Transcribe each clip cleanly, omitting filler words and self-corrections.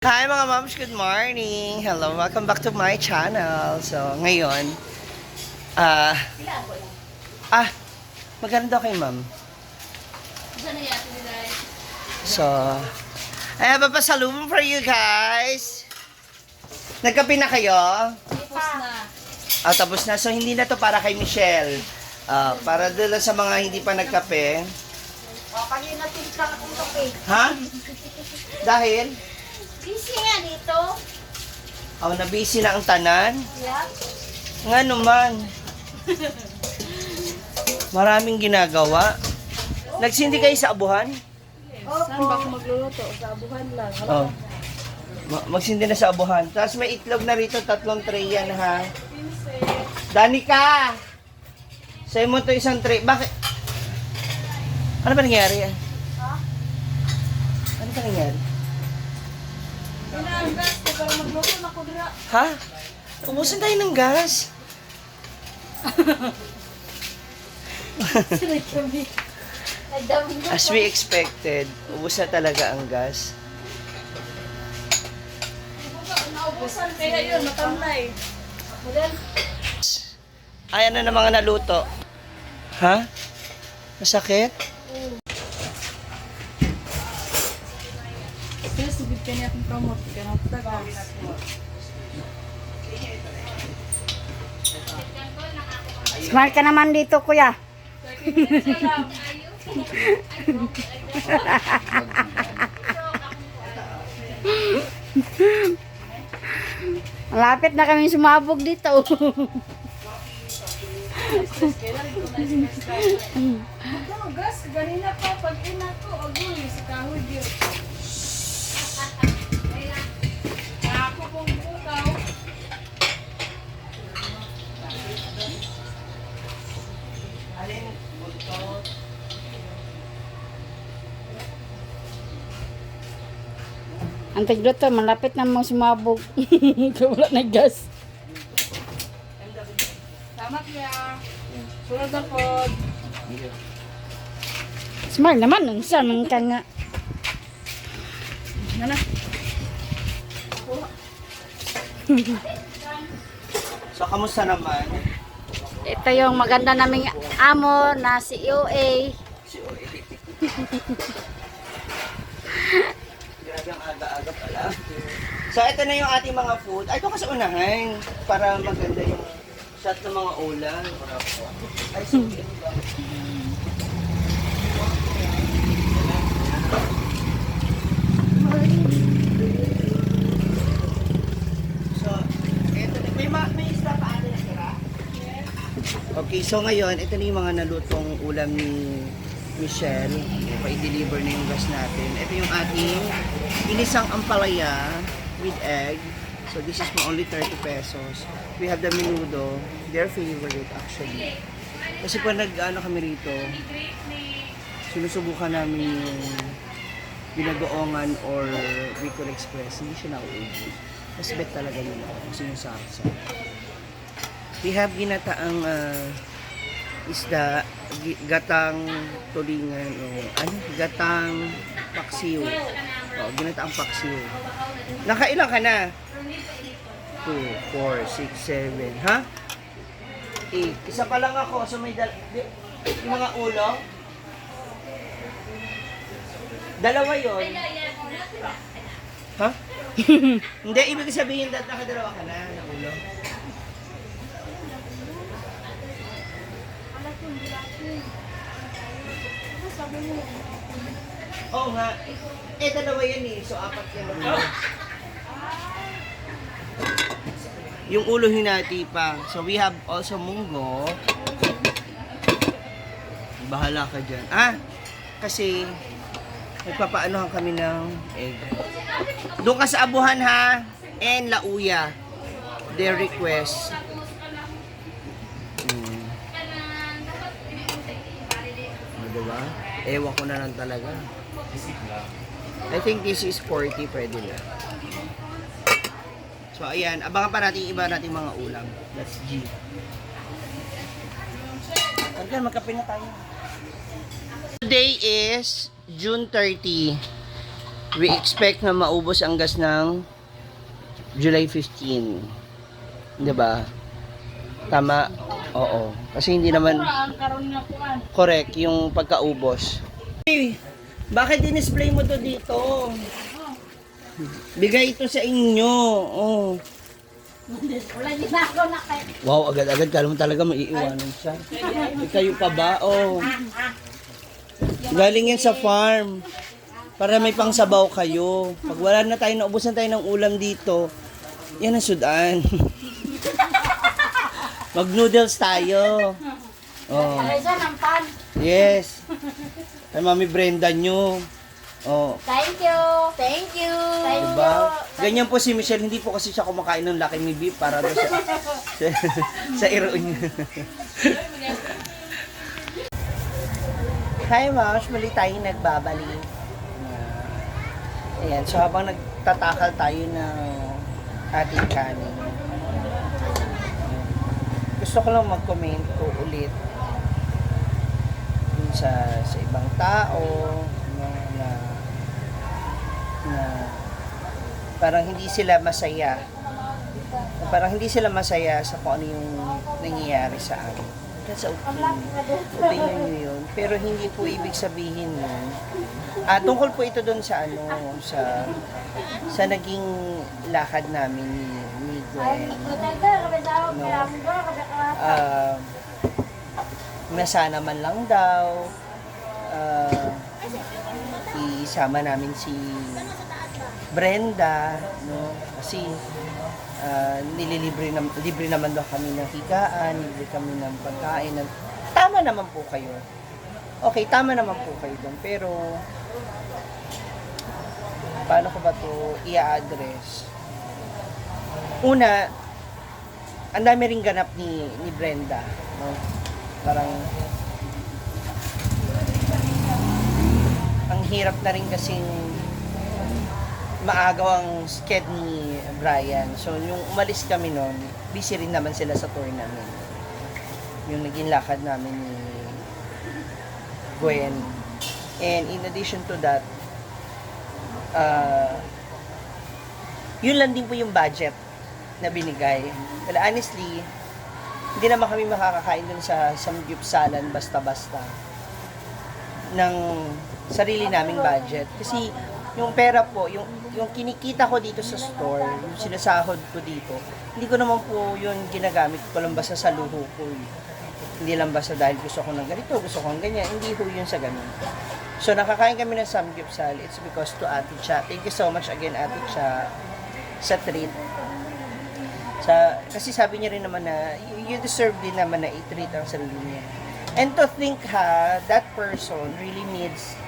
Hi mga moms, good morning! Hello, welcome back to my channel. So, ngayon, ah, maganda daw kay ma'am. So, I have a pasalubong for you guys. Nagkape na kayo? Tapos na. Tapos na. So, hindi na to para kay Michelle. Para doon sa mga hindi pa nagkape. Kanina tinta akong kape. Ha? Dahil? Busy nga dito. Na-busy na ang tanan. Yeah. Nga naman. Maraming ginagawa. Nagsindi kayo sa abuhan? Saan ba ako magluluto? Sa abuhan lang. Oh. Magsindi na sa abuhan. Tapos may itlog na rito, 3 tray yan ha. Danica! Sa'yo mo to 1 tray. Bakit? Ano ba nangyari yan? Ha? Ano ba nangyari? Kailangan gas ko para magluto na ko dira. Ha? Ubusan tayo ng gas. Sinay kami. As we expected, ubus na talaga ang gas. Naubusan kaya yun, matamlay. Model. Ayan na ng mga naluto. Ha? Masakit? Pero subid ka niya akong kamot. Ganang tagas. Smart ka naman dito, kuya. Malapit na kami sumabog dito. Gas, ganina pa. Pag ina ko, agoy. Sa kahoy yun. Ako pong bukaw. Alin? Buntot. Ang tigluto, malapit na mo sumabog. Wala na gas. Tama kaya. Sunod na po. Smart naman, nung saan man ka nga. Nana. So, kamusta naman? Ito yung maganda naming amo na si UA. Grabe ang aga-aga pala. So, ito na yung ating mga food. Ay, ito kasi unahin. Para maganda yung shot ng mga ulam. Ay, sige. So, ito na. May isla pa ate na tira? Okay, so ngayon, ito na yung mga nalutong ulam ni Michelle. Pa-deliver na yung gas natin. Ito yung ating inisang ampalaya with egg. So this is for only 30 pesos. We have the menudo, their favorite actually. Kasi pag nag-ano kami rito, sinusubukan namin yung binagoongan or Bicol Express. Hindi siya nauubos. Mas bet talaga nila kasi yung sarsa. We have ginataang isda, gatang tulingan o ano, gatang paksiw. Ginataang paksiw. Nakailan ka na? 2, 4, 6, 7, ha? 8. Isa pa lang ako, so may yung mga ulo. Dalawa yon. Ha? Hindi, ibig sabihin that nakadalawa ka na ulo. Oo nga. Dalawa yan eh. So, 4 yan. Yung ulo hinati pa. So, we have also munggo. Bahala ka dyan. Kasi, nagpapaanohan kami ng egg. Doon ka sa abuhan ha. And lauya. Their request. Diba? Ewan ko na lang talaga. I think this is 40, pwede na. So, ayan. Abangan pa natin iba nating mga ulam. That's G. Okay, magkape na tayo. Today is June 30. We expect na maubos ang gas ng July 15. 'Di ba? Tama? Oo. Kasi hindi naman Ang karon nga kuan. correct yung pagkaubos. Hey, bakit din-display mo to dito? Bigay ito sa inyo. Oh. Wala din ako na kay. Wow, agad-agad kala mo talaga maiiwanan siya. Kayo pa ba? Oh. Galing yan sa farm. Para may pangsabaw kayo. Pag wala na tayo, naubusan tayo ng ulam dito, yan ang sudan. Mag-noodles tayo. Oh. Alisa ng pan. Yes. Ay, Mami Brenda nyo. Oh. Thank you. Thank you. Thank Diba? Ganyan po si Michelle, hindi po kasi siya kumakain ng Lucky Me Beef para doon sa iro niya. Hi Moms, muli tayo nagbabalik. Ayan, so habang nagtatakal tayo ng ating kanin, gusto ko lang mag-komento ulit dun sa ibang tao na parang hindi sila masaya. Parang hindi sila masaya sa kung ano yung nangyayari sa akin. That's okay. Opinion nyo yun. Pero hindi po ibig sabihin nun. Tungkol po ito dun sa sa naging lakad namin ni Gwen. No? Na sana man lang daw isama namin si Brenda, no? Kasi libre naman daw kami ng higaan, libre kami ng pagkain. Tama naman po kayo. Okay, tama naman po kayo doon. Pero paano ko ba to i-address? Una, ang dami ring ganap ni Brenda, no? Parang ang hirap na rin kasing maagaw ang sked ni Brian. So, yung umalis kami noon, busy rin naman sila sa tour namin. Yung naging lakad namin ni Gwen. And in addition to that, yun lang din po yung budget na binigay. Well, honestly, hindi naman kami makakakain dun sa samgyupsalan basta-basta ng sarili naming budget. Kasi yung pera po, yung kinikita ko dito sa store, yung sinasahod ko dito, hindi ko naman po yun ginagamit ko lang basta sa luho ko. Hindi lang basta dahil gusto ko ng ganito, gusto ko ng ganyan, hindi ho yun sa ganun. So, nakakain kami ng samgyupsal, it's because to Ate Cha. Thank you so much again, Ate Cha, sa treat. Kasi sabi niya rin naman na, you deserve din naman na i-treat ang sarili niya. And to think that person really needs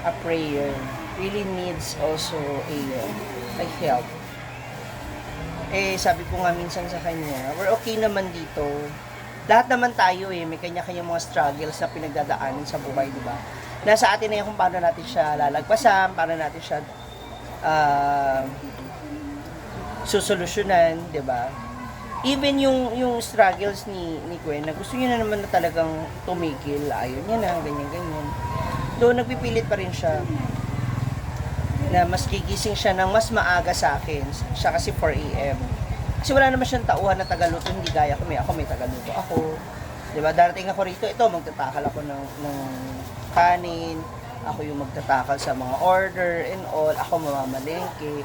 a prayer, really needs also a help. Sabi ko nga minsan sa kanya, we're okay naman dito. Lahat naman tayo may kanya-kanya mga struggles na pinagdadaanan sa buhay, di ba? Nasa atin na yun kung paano natin siya lalagpasan, paano natin siya susolusyonan, di ba? Even yung struggles ni Gwen, na gusto niya na naman na talagang tumigil, ayaw niya na, ganyan-ganyan. Doon nagpipilit pa rin siya na mas gigising siya ng mas maaga sa akin. Siya kasi 4 a.m. Kasi wala naman siyang tauhan na tagaluto, hindi gaya ko, may tagaluto ako. Diba, darating ako rito, magtatakal ako ng kanin, ako yung magtatakal sa mga order and all, ako mamamalengke.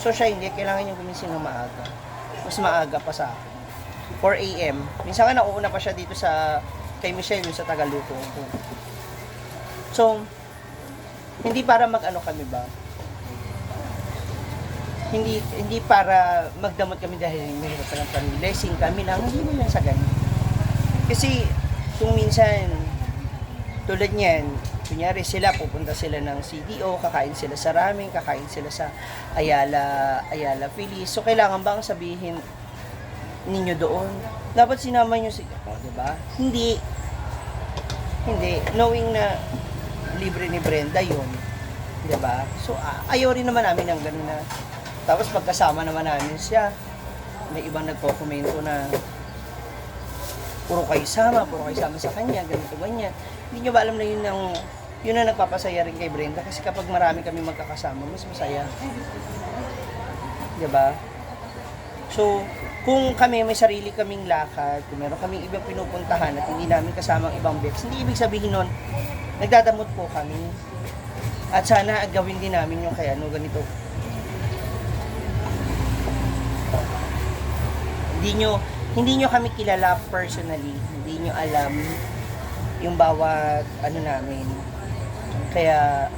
So siya hindi, kailangan niyang gumising ng maaga. Mas maaga pa sa akin. 4 a.m. Minsan nga nauuna pa siya dito kay Michelle, yung sa tagaluto ko. So, hindi para mag-ano kami ba? Hindi para magdamot kami dahil may hirap ng blessing kami lang, hindi mo lang sa ganun. Kasi kung minsan tulad niyan, kunyari sila pupunta sila ng CDO, kakain sila sa ramen, kakain sila sa Ayala Feliz. So kailangan ba ang sabihin ninyo doon? Dapat sinama niyo sila, di ba? Hindi knowing na libre ni Brenda yun, di ba? So ayaw rin naman namin ng ganun na. Tapos pagkasama naman namin siya, may ibang nagko-komento na puro kayo sama sa kanya, ganito, ganyan. Hindi nyo ba alam na yun Yun ang nagpapasaya rin kay Brenda kasi kapag marami kami magkakasama, mas masaya. Diba? So, kung kami may sarili kaming lakad, kung meron kaming ibang pinupuntahan at hindi namin kasama ang ibang bex, hindi ibig sabihin nun, nagdadamot po kami. At sana gawin din namin yung kay ano, ganito. Hindi nyo kami kilala personally. Hindi nyo alam yung bawat ano namin. Kaya,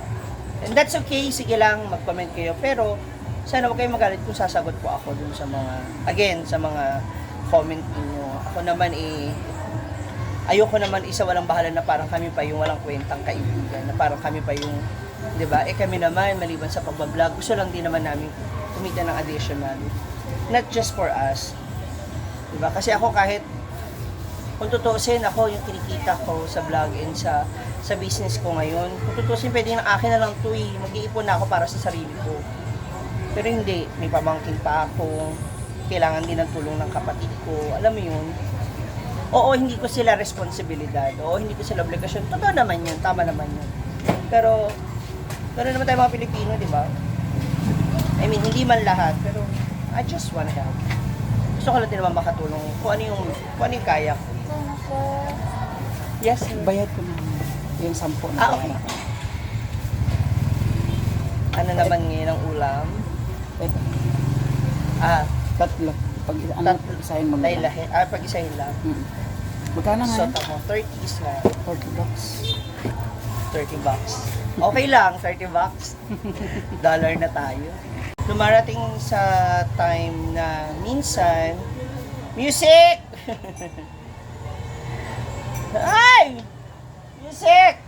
and that's okay, sige lang, mag-comment kayo. Pero, sana huwag kayong magalit kung sasagot po ako dun sa mga, again, sa mga comment niyo. Ako naman ayoko naman isa walang bahala na parang kami pa yung walang kwentang kaibigan, na parang kami pa yung, di ba? Kami naman, maliban sa pagbablog, gusto lang din naman namin kumita ng additional. Not just for us. Di ba? Kasi ako kahit, kung tutuusin ako yung kinikita ko sa vlog and sa business ko ngayon, kung tutuusin pwede na akin na lang ito mag-iipon na ako para sa sarili ko. Pero hindi, may pamangkin pa ako, kailangan din ng tulong ng kapatid ko, alam mo yun. Oo, hindi ko sila responsibilidad, oo, hindi ko sila obligasyon, totoo naman yun, tama naman yun. Pero naman tayo mga Pilipino, di ba? I mean, hindi man lahat, pero I just want help. Gusto ko lang din naman makatulong kung ano yung kaya ko. Yes, Bayad ko na yung 10 na. okay. Ano naman ngayon ang ulam? Pwede. Tatlo. Pag isahin mo Dahil lang. pag-isahin lang. Magkano nga? So, tamo, 30s na. 40 bucks. $30. Okay lang, $30. Dollar na tayo. Lumarating sa time na minsan, music! Ay! Music!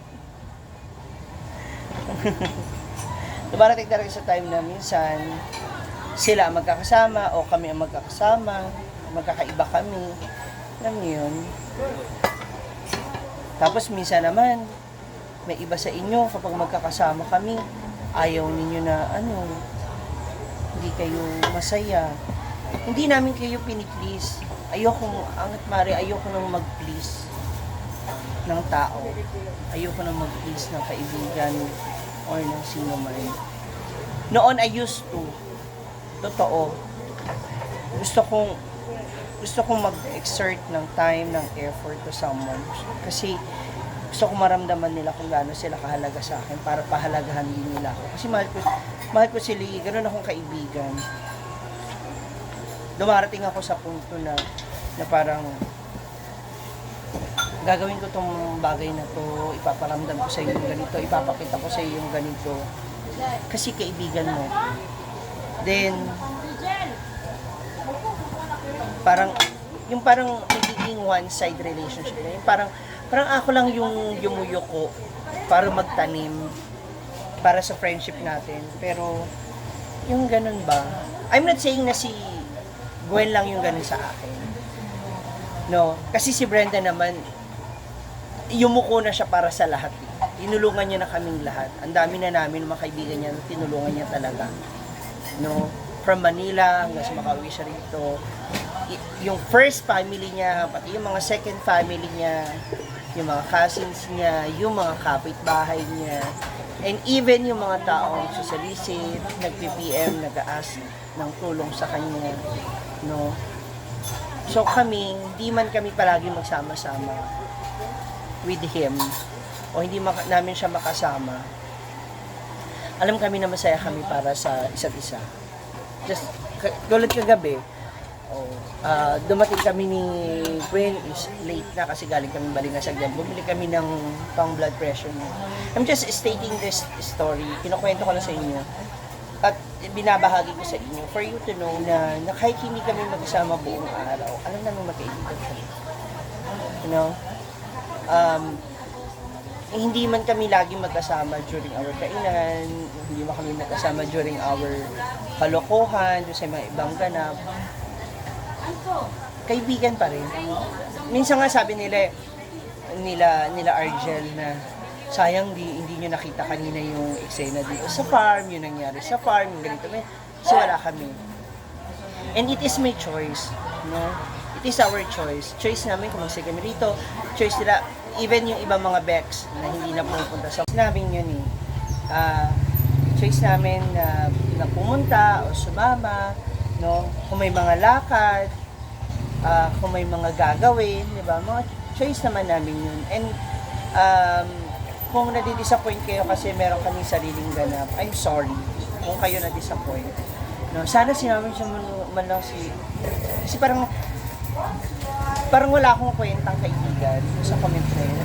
Lumarating talaga sa time na minsan, sila ang magkakasama o kami ang magkakasama, magkakaiba kami. Alam niyo yun? Tapos minsan naman, may iba sa inyo kapag magkakasama kami, ayaw ninyo na hindi kayo masaya. Hindi namin kayo piniplease. Angat mare, ayoko nang mag-please ng tao. Ayoko nang mag-please ng kaibigan or ng sino man. Noon I used to. Totoo. Gusto kong mag-exert ng time, ng effort to someone. Kasi gusto kong maramdaman nila kung gaano sila kahalaga sa akin para pahalagahan din nila ako. Kasi mahal ko sila, ganoon akong kaibigan. Dumarating ako sa punto na parang gagawin ko tong bagay na to, ipaparamdam ko sa iyo yung ganito, ipapakita ko sa iyo yung ganito. Kasi kaibigan mo. Then, parang magiging one-side relationship na yun. Parang ako lang yung yumuyoko para magtanim para sa friendship natin. Pero, yung ganun ba? I'm not saying na si Gwen lang yung ganun sa akin. No? Kasi si Brenda naman, yumuko na siya para sa lahat. Tinulungan niya na kaming lahat. Ang dami na namin mga kaibigan niya, tinulungan niya talaga. No? From Manila hanggang sa makauwi siya rito. Yung first family niya, pati yung mga second family niya, yung mga cousins niya, yung mga kapitbahay niya, and even yung mga taong susalisit, nag-PPM, nag-a-ask ng tulong sa kanya, no? So hindi man kami palagi magsama-sama with him, o hindi namin siya makasama, alam kami na masaya kami para sa isa't isa. Just, tulad kagabi, dumating kami ni Gwen, is late na kasi galing kami Balingasagdan. Bumili kami ng pang blood pressure niya. I'm just stating this story. Kinukwento ko lang sa inyo. At binabahagi ko sa inyo for you to know na kahit hindi kami magkasama buong araw, alam namin magkaibigan kami. You know? Hindi man kami lagi magkasama during our kainan, hindi man kami magkasama during our kalokohan, sa mga ibang ganap. Kaibigan pa rin. Minsan nga sabi nila Argel na sayang hindi nyo nakita kanina yung eksena dito sa farm, yung nangyari sa farm, yung ganito. So wala kami. And it is my choice, no? It is our choice. Choice namin kung magsaya kami rito. Choice nila, even yung ibang mga Bex na hindi na pumunta sa namin yun eh. Choice namin na pumunta o sumama, no? Kung may mga lakad, kung may mga gagawin, di ba? Mga choice naman namin yun. And kung nadi-disappoint kayo kasi meron kaming sariling ganap, I'm sorry kung kayo na-disappoint. No, sana sinabi siya man lang kasi parang wala akong kwentang kaibigan sa comment na yun.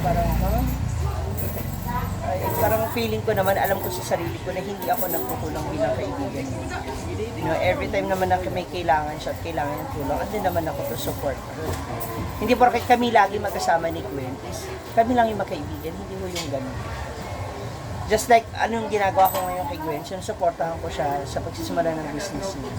Parang feeling ko naman, alam ko sa sarili ko na hindi ako nagkukulang bilang kaibigan. You know, every time naman na may kailangan siya at kailangan ng tulong, andun naman ako to support her. Hindi porket kami lagi magkasama ni Gwen, is kami lang yung magkaibigan, hindi mo yung ganun. Just like, anong ginagawa ko ngayon kay Gwen, sinusuportahan ko siya sa pagsisimula ng business niya.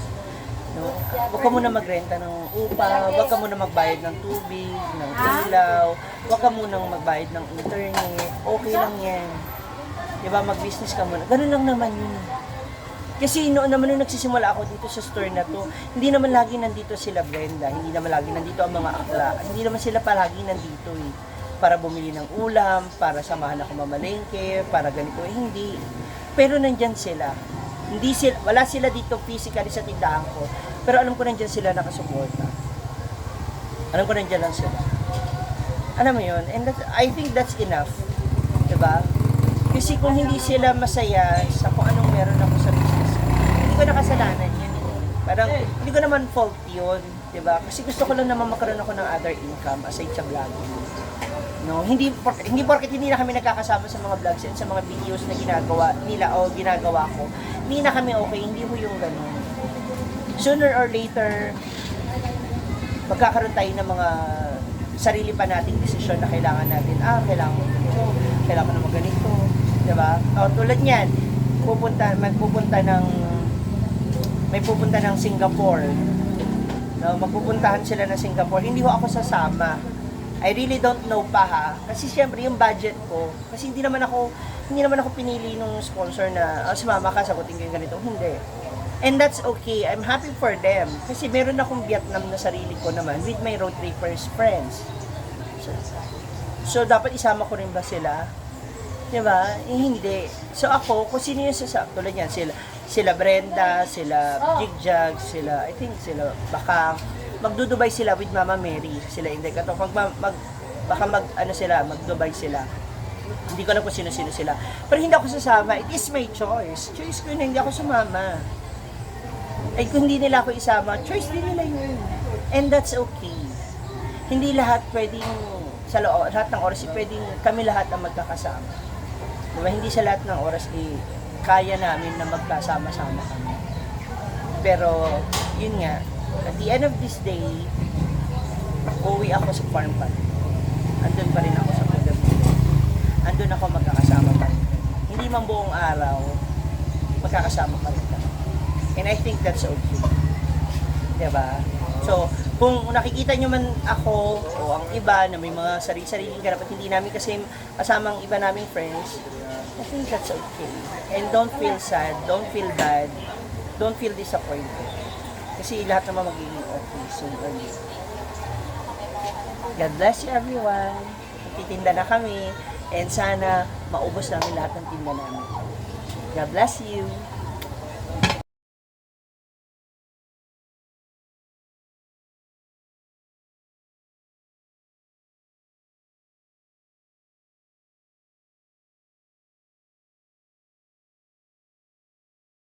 No? Huwag ka muna magrenta ng upa, huwag ka muna magbayad ng tubig, ng ilaw, huwag ka muna magbayad ng internet, okay lang yan. Diba, mag-business ka muna. Ganun lang naman yun. Kasi noon naman nung nagsisimula ako dito sa store na to, hindi naman lagi nandito sila Brenda, hindi naman lagi nandito ang mga akla, hindi naman sila palagi nandito eh. Para bumili ng ulam, para samahan ako mamalengke, para ganito, hindi. Pero nandyan sila. Wala sila dito physically sa tindahan ko, pero alam ko nandyan sila nakasuporta. Alam ko nandyan lang sila. Alam mo yun? And I think that's enough. Diba? Kasi kung hindi sila masaya sa kung anong meron ako sa business, hindi ko nakasalanan yun. Parang, hindi ko naman fault yun. Diba? Kasi gusto ko lang naman magkaroon ako ng other income aside sa vlogging. No, hindi porket hindi na kami nagkakasama sa mga vlogs at sa mga videos na ginagawa nila o ginagawa ko. Hindi na kami okay, hindi ho yung ganun. Sooner or later, magkakaroon tayo ng mga sarili pa nating desisyon na kailangan natin. Kailangan mo ganito, kailangan mo naman ganito, diba? Tulad niyan, may pupunta ng Singapore. No, magpupuntahan sila ng Singapore. Hindi ho ako sasama. I really don't know pa ha. Kasi syempre yung budget ko, kasi hindi naman ako pinili nung sponsor na sumama ka, sagutin ko yung ganito. Hindi. And that's okay. I'm happy for them. Kasi meron akong Vietnam na sarili ko naman with my road trippers friends. So dapat isama ko rin ba sila? Diba? Hindi. So ako, kung sino yung tulad yan, sila Brenda, sila Jigjag, sila, I think sila Bakang, magdudubay sila with Mama Mary, sila hindi ka to, magdubay sila. Hindi ko alam kung sino-sino sila. Pero hindi ako sasama. It is my choice. Choice ko yun, hindi ako sumama. Ay, kung hindi nila ako isama, choice din nila yun. And that's okay. Hindi lahat pwedeng, lahat ng oras, pwedeng kami lahat ang magkakasama. Diba? Hindi sa lahat ng oras, kaya namin na magkasama-sama kami. Pero, yun nga, at the end of this day, uwi ako sa farm pa. Andun pa rin ako sa program. Andun ako magkakasama pa rin. Hindi man buong araw, magkakasama pa rin kami. And I think that's okay. Diba? So, kung nakikita nyo man ako o ang iba na may mga sarili-sariling ganap at hindi namin kasi kasama ang iba naming friends, I think that's okay. And don't feel sad, don't feel bad, don't feel disappointed. Kasi lahat naman magiging okay soon or later. God bless you everyone. Titinda na kami and sana maubos namin lahat ng tinda namin. God bless you.